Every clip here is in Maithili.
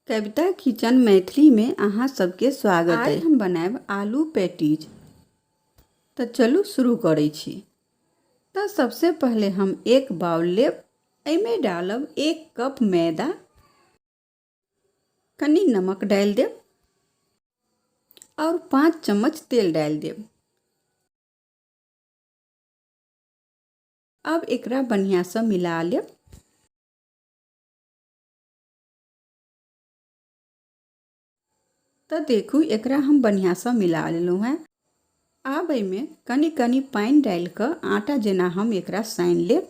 कविता किचन मैथिली में अहाँ सबके स्वागत आइ हम बनायब आलू पैटीज। तऽ चलू शुरू करै छी। तऽ सबसे पहले हम एक बाउल लेब, एहिमे डालब 1 कप मैदा, कनि नमक डालि देब और 5 चम्मच तेल डालि देब। अब एकरा बढ़िया से मिला लेब। तऽ देखू एकरा हम बढ़िआँसँ मिला लेलहुँ हेँ। आब एहिमे कनि कनि पानि डालि कऽ आटा जेना हम एकरा सानि लेब।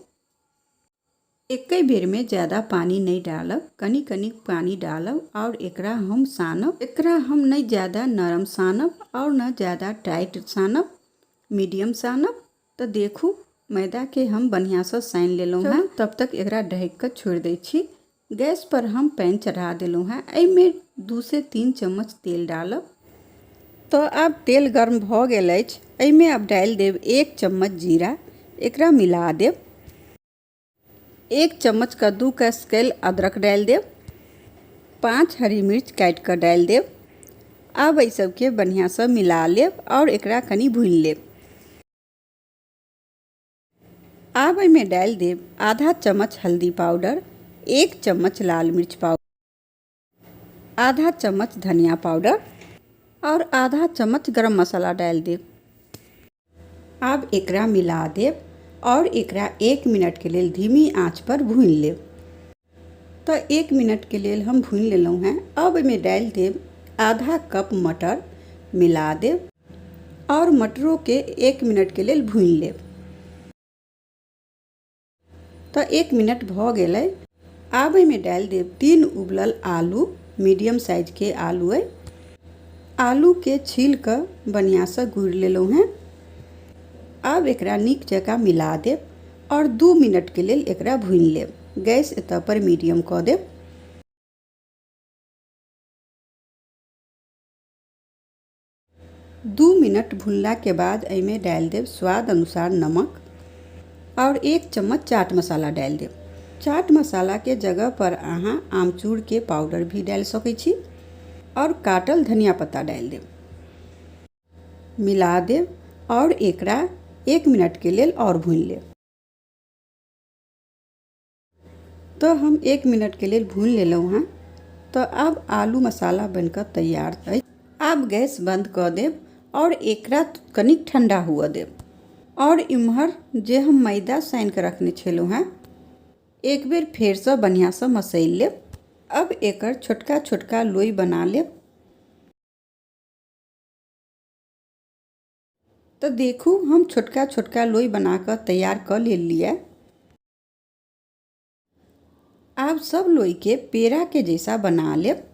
एके बेरमे ज़्यादा पानि नहि डालब, कनि कनि पानि डालब आओर एकरा हम सानब। एकरा हम नहि ज़्यादा नरम सानब आओर न ज़्यादा टाइट सानब, मीडियम सानब। तऽ देखू मैदाके हम बढ़िआँसँ सानि लेलहुँ हेँ। तब तक एकरा ढकि कऽ छोड़ि दै छी। गैस पर हम पैन चढ़ा देलहुँ हेँ। एहिमे 2 से 3 चम्मच तेल डालब। तऽ आब तेल गर्म भऽ गेल अछि। एहिमे आब डालि देब 1 चम्मच जीरा, एकरा मिला देब। 1 चम्मच कद्दूकस कयल अदरक डालि देब। 5 हरी मिर्च काटि कऽ डालि देब। आब एहि सबके बढ़िआँसँ मिला लेब आओर एकरा कनि भूनि लेब। आब एहिमे डालि देब आधा चम्मच हल्दी पाउडर, 1 चम्मच लाल मिर्च पाउडर, आधा चम्मच धनिया पाउडर और आधा चम्मच गरम मसाला डालि देब। आब एकरा मिला देब और एकरा 1 मिनट के लेल धीमी आंच पर भूनि लेब। तऽ 1 मिनट के लेल हम भूनि लेलहुँ हेँ। अब एहिमे डालि देब आधा कप मटर, मिला देब और मटरो के 1 मिनट के लेल भूनि लेब। तऽ 1 मिनट भऽ गेलै। आब एहिमे डालि देब 3 उबलल आलू, मीडियम साइज के आलू अइ। आलू के छील कऽ बढ़िआँसँ गुड़ि लेलहुँ हेँ। आब एकरा नीक जकाँ मिला देब और 2 मिनट के लेल एकरा भूनि लेब। गैस एतऽ पर मीडियम कऽ देब। 2 मिनट भुनला के बाद एहिमे डालि देब स्वाद अनुसार नमक और 1 चम्मच चाट मसाला डालि देब। चाट मसाला के जगह पर अहाँ आमचूर के पाउडर भी डालि सकै छी और काटल धनिया पत्ता डालि देब। मिला देब और एकरा 1 मिनट के लेल और भूनि लेब। तऽ हम 1 मिनट के लेल भूनि लेलहुँ हेँ। तऽ आब आलू मसाला बनिकऽ तैयार अछि। आब गैस बंद कऽ देब और एकरा कनिक ठंडा हुअ देब। और इम्हर जे हम मैदा सानि कऽ रखने छलहुँ हेँ एक बेर फेरसँ बढ़िआँसँ मसैल लेब। अब एकर छोटका छोटका लोई बना लेब। तऽ देखू हम छोटका छोटका लोई बना कऽ तैयार कऽ लेलियै। आब सब लोई के पेड़ा के जैसा बना लेब।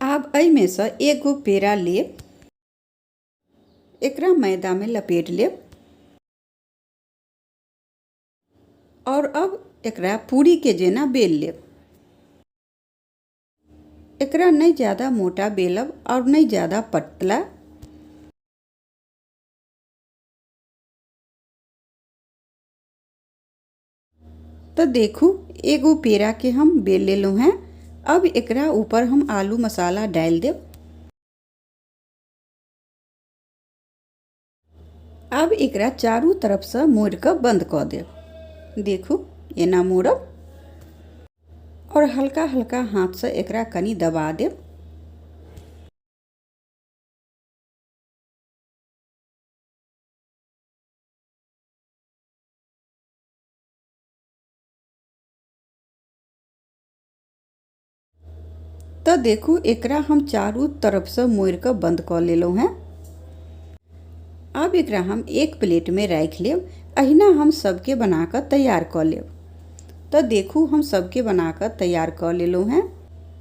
आब एहिमे सँ एगो पेड़ा लेब, एकरा मैदा में लपेट लेब और अब एकरा पूरी के जेना बेल लेब। एकरा नहीं ज़्यादा मोटा बेलब और नहीं ज़्यादा पतला। तो देखू एगो पेड़ा के हम बेल लेलहुँ हैं। अब एकरा ऊपर हम आलू मसाला डालि देब। आब एकरा चारू तरफसँ मोड़ि कऽ बंद कऽ देब। देखू एना मोड़ब और हल्का हल्का हाथसँ एकरा कनि दबा देब। तऽ देखू एकरा हम चारू तरफसँ मोड़ि कऽ बंद कऽ लेलहुँ हेँ। आब एकरा हम एक प्लेटमे राखि लेब। अहिना हम सबके बना कऽ तैयार कऽ लेब। तऽ देखू हम सबके बना कऽ तैयार कऽ लेलहुँ हेँ।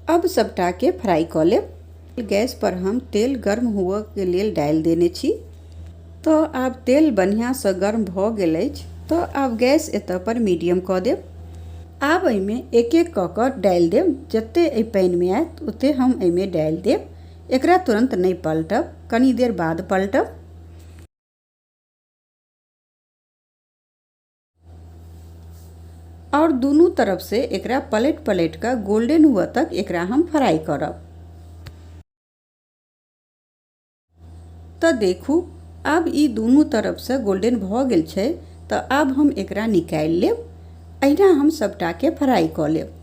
अब सबटाके फ्राई कऽ लेब। गैस पर हम तेल गर्म हुअ के लेल डालि देने छी। तऽ आब तेल बढ़िआँसँ गर्म भऽ गेल अछि। तऽ आब गैस एतऽ पर मीडियम कऽ देब। आब एहिमे एक एक कऽ कऽ डालि देब। जते एहि पानिमे आयत ओते हम एहिमे डालि देब। एकरा तुरन्त नहि पलटब, कनी देर बाद पलटब। आओर दुनू तरफसँ एकरा पलटि पलटि कऽ गोल्डन हुअ तक एकरा हम फ्राई करब। तऽ देखू, आब ई दुनू तरफसँ गोल्डन भऽ गेल छै। तऽ आब हम एकरा निकालि लेब। एहिना हम सभटाके फ्राई कऽ लेब।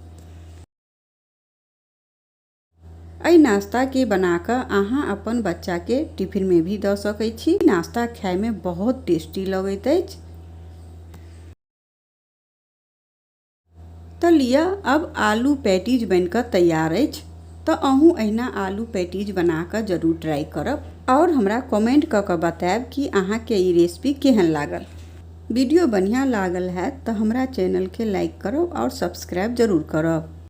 एहि नाश्ताके बना कऽ अहाँ अपन बच्चाके टिफिनमे भी दऽ सकै छी। नाश्ता खायमे बहुत टेस्टी लगैत अछि। तऽ लिअ, आब आलू पैटीज बनि कऽ तैयार अछि। तऽ अहूँ एहिना आलू पैटीज बना कऽ जरूर ट्राई करब आओर हमरा कमेंट कऽ कऽ बतायब कि अहाँके ई रेसिपी केहन लागल। वीडियो बढ़िआँ लागल हैत तऽ हमरा चैनलके लाइक करब आओर सब्सक्राइब जरूर करब।